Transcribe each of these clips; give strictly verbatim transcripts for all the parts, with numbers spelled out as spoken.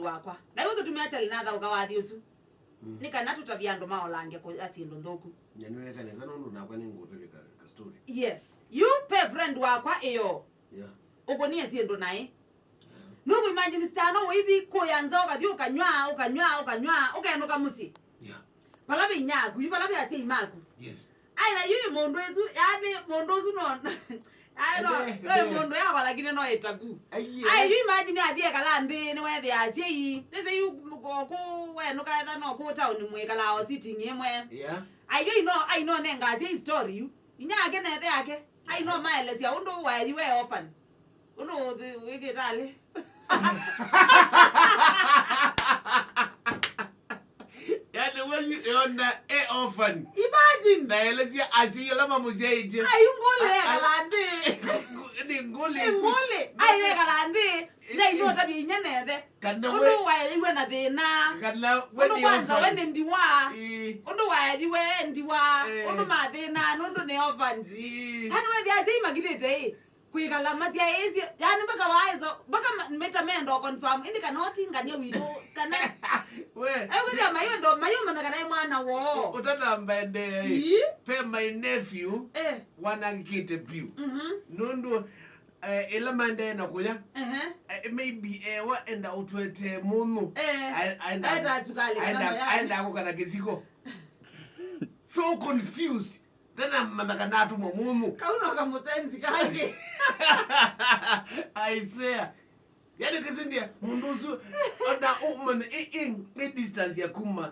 wakwa. Na yu kĩtumi Charlie nathaũka wathi ũsu. Mm. Nĩ kana tũtavye andũ maolange kũya syĩndũ nthũku. Na nĩweka nesa nũndũ nakwa nĩngũtavya ka, ka story. Yes. Yu pe friend wakwa ĩyo. Yeah. Ũkũnie syĩndũ naĩ. Yeah. Nũkũ imagine Stano ũithi kũya nza ũkathi ũkanyw'a, ũkanyw'a, ũkanyw'a, ũkaenũka mũsyĩ. Yeah. Vala ve inya aku, yu vala ve asyai maku. Yes. Ai, na yu mũndũ ĩsu, yani mũndũ ũsu no, ai, no, ende, no ende. Mũndũ yakwa lakini no ĩtaku. Aiye. Ai, yu imagine athi ekala nthĩ, nĩwethĩa asyai. Nĩsĩ yu kũ wenũka etha no kũ town mwĩkalaa o sitting ĩmwe. Yeah. Ai, yu ino, ai no nenga asyai story yu. Inya ake na ĩthe ake. Ai no maelesya ũndũ waethi we orphan. Ũndũ ũthi wĩkĩte alĩ. Yani we yu eona e orphan. Imagine. Na elesya asyai ala mamũsyaĩtye. Ai ngũlĩ ekala nthĩ. Nĩ ngũlĩ. Nĩ ngũlĩ. Ai ekala nthĩ. Na ino tabia inya na ĩthe. Kana we. Ũndũ waethi we na thĩna. Kana we nĩ orphan. Ũndũ kwanza we nĩ ndiwa. Ĩĩ. Ũndũ waethi we ndiwa. Eh. Ũndũ mathĩna, nũndũ nĩ orphans. Ĩĩ. Yani we thia sei magirĩte ĩ. Kwĩkala masyaĩĩsye, yani mpaka waĩso, mpaka ma- meta mendo confirm, ĩndĩ kana ũtinganie witũ, kana we. Aiwĩthĩa mayũndo, mayũmanya kana ĩ mwana woo. Ũtanamba endeea ĩ. Ii. Pe my nephew, eh, wanangĩkĩte vyũ. Mhm. Nũndũ, eh, ĩla maendee na kũya, ehe, eh, maybe ewa enda ũtwetee mũnyũ. Eh, ae- aenda- aenda sukali, aenda- kana mayai. Aenda kũkana kĩsiko. So confused. Then amanya kana atũmwa mũnyũ. Kau no kamũsenzi kangĩ. Aisea. Yani kĩsĩndĩa mũndũ ũsu ona ũmanya ĩ, ĩ, ĩ distance ya kuma,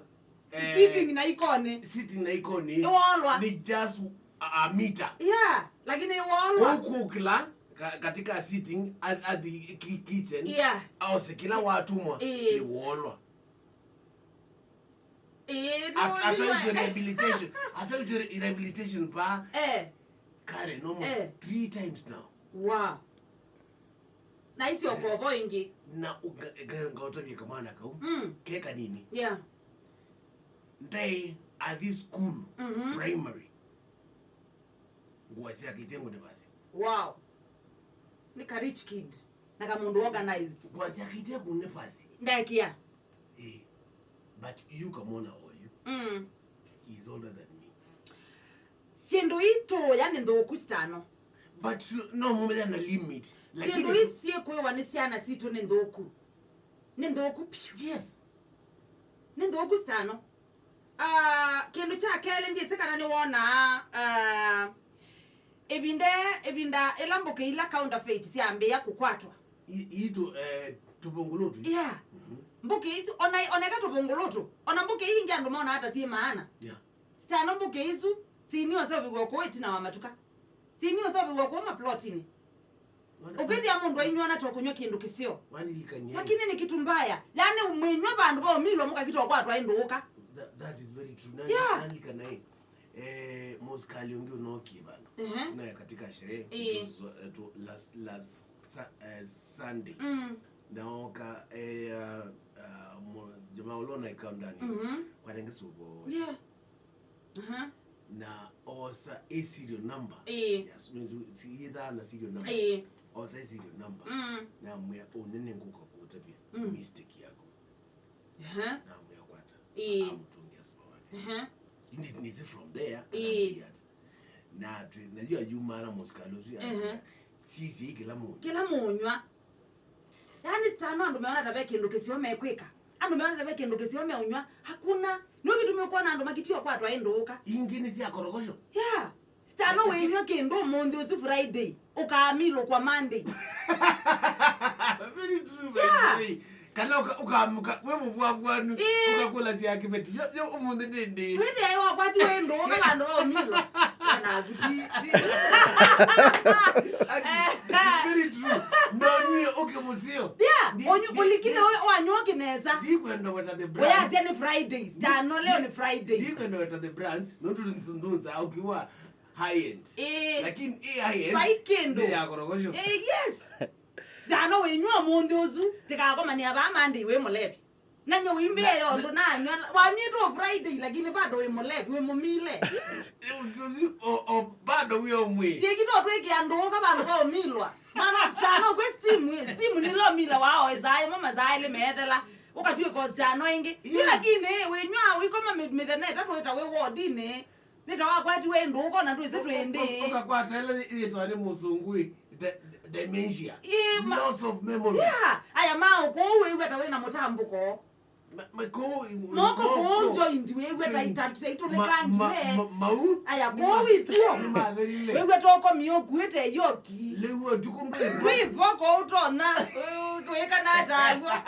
eh, sitting na ikonĩ. Sitting na ikonĩ. Ĩwolwa. Nĩ just a, a meter. Yeah, lakini ĩwolwa. Kũu kũkĩla ka, katika sitting at, at the ki- kitchen. Yeah. Aose kĩla watũmwa. Ĩĩ. Nĩwolwa. Ĩĩ, at- nĩwoliwa. Atwaĩtwe rehabilitation. Atwaĩtwe re- rehabilitation pa. Eh. Karen, almost, eh, three times now. Wow. Na icio kovo ingĩ. Na uka- nga- ngaũtavya kamwana kau. Mm. Ke kanini. Yeah. Ndaĩ athi school, mhm, primary. Ngũa syake ite ngũnĩ vasi. Wow. Nĩ ka rich kid. Na ka mũndũ organized. Ngũa syake ite ngũnĩ vasi. Ndaekia. Eh, but you kamwona oyu. Mm. He's older than me. Syĩndũ ii tũũya nĩ nthũku Stano. But no mũmenya na limit. Syĩndũ ii syĩkwĩwa nĩ syana sitũ nĩ nthũku. Nĩ nthũku piũ. Yes. Nĩ nthũku Stano. Ah, kĩndũ kya kelĩ ndyĩsĩ kana nĩwonaa, ah, ĩvinda, ĩvinda ĩla mbũkĩ ila counterfeit syambĩĩa kũkwatwa. I- itũ, eh, tũvũngũlũ tũ. Yeah. Mhm. Mbũkĩ isu, ona, ona eka tũvũngũlũ tũ, ona mbũkĩ ii ingĩ andũ monaa ta syĩ maana. Yeah. Stano mbũkĩ isu, sinioseũvĩw'a kũũ ĩtina wa matuka. Sinioseũvĩw'a kũũ maplotinĩ. Ũkĩthĩa mũndũ ainywa na tokũnywa kĩndũ kĩseo. Wandilikania. Lakini ni kitu mbaya. Yani, mwĩnywa vandũ va ũmilwa mũkakita ũkwatwa ĩ ndũũka. That, that is very true. Na, yeah, nani kana eh, eh, mũsikali ũngĩ ũnookie vandũ. Ehe. Tunaye katika sherehe. Eh. It was, uh, to last, last sa- eh, Sunday. Mm. Naoka, eh, uh, uh, mo- jamaa ũla ũnaika ndani. Mhm. Kwanenge subo. Yeah. Aha. Na osa a serial number. Ĩĩ. Yes, means si either na serial number. Ĩĩ. Osa a serial number. Mm. Na mwĩa ũnene ngũka kũtavya, mm, mistake yaku. Aha. Na mwĩa kwata. Ĩĩ. Amũtũngĩa supa wake. Aha. Ni, ni si from there, ĩĩ, anamwĩa ati. Na tu, na yu ayuma na mũsikali ũsu ya. Aha. Sisi kĩla mũnywa. Kĩla mũnywa. Yani, Stano andũ meona ta ve kĩndũ kĩseo mekwĩka. Andũ meona ta ve kĩndũ kĩseo meũnywa. Hakuna. Nĩyo kĩtumi ũkwona andũ makitio kwatwa ĩ ndũũka. Ingĩ nĩ sya korokosho. Yeah. Stano wĩnywa kĩndũ ũmũnthĩ ũsu Friday. Ũkaamilũkwa Monday. Very true, by the way. Yeah. Kana ũka- ũkaamũka wĩ mũvwavwanu, ĩĩ, ũkakũlasya kĩveti. Yo, yo ũmũnthĩ nĩ ndĩ. Wĩthĩa wakwati wĩ ndũũka vandũ va ũmilwa. Kana kuti. Aki, it's very true. No, niĩ ũke mũseo. Yeah, ndi- ũnyu- ndi- ũlikile ndi- ũyũ wanyuo kĩnesa. Ndikwenda weta the brands. Ũyasya nĩ Fridays. Stano leo nĩ Friday. Ndikwenda weta the brands. No tu ndunza ukiwa high end. Eh. Lakini hii high end vai kĩndũ. Nĩ ya korokosho. Eh, yes. Stano wĩnywa ũmũnthĩ ũsu, tikakomanĩa vaa Monday wĩ mũlevi. Na nye ũimbĩe yo ndũ nanywa, wanyitwo Friday, lakini bado wĩ mũlevi, wĩ mũmile. Ukiuzi o, o, bado wĩ o mwĩ. Siekito twĩkĩa ndũũka vandũ va ũmilwa. Mana sitano kwĩ steam, ĩ, steam nĩ lo mila wao, ĩsaa ĩmwe masaa elĩ meethela. Ũkatw'ĩka sitano ĩngĩ. Yeah. Lakini wĩnywaa ũikoma mĩ-, mĩthenya ĩtatũ wĩta wĩ wodinĩ. Nĩ ta wakwatiwe ndũko na ndwĩsĩ twĩndĩ. Ũkakwata ĩla yĩtawa nĩ mũsũngũ ĩ, de-, dementia. Ĩ, ma- Loss of memory. Yeah. Aya ma ũkũũ wĩw'a ta wĩna mũtambũko. Ma- ma- kũũ- Moko kũũ joint wĩw'a ta ita- ta itũlĩkangile. Mau. Aya kũũ ituo. Nĩmathelile. Wĩw'a ta ũkomie ũkuĩte yoki. Lĩu ũtukũ mbĩvo. Mbĩvo kũũ ũtonya, ĩ, wĩkana ataw'o.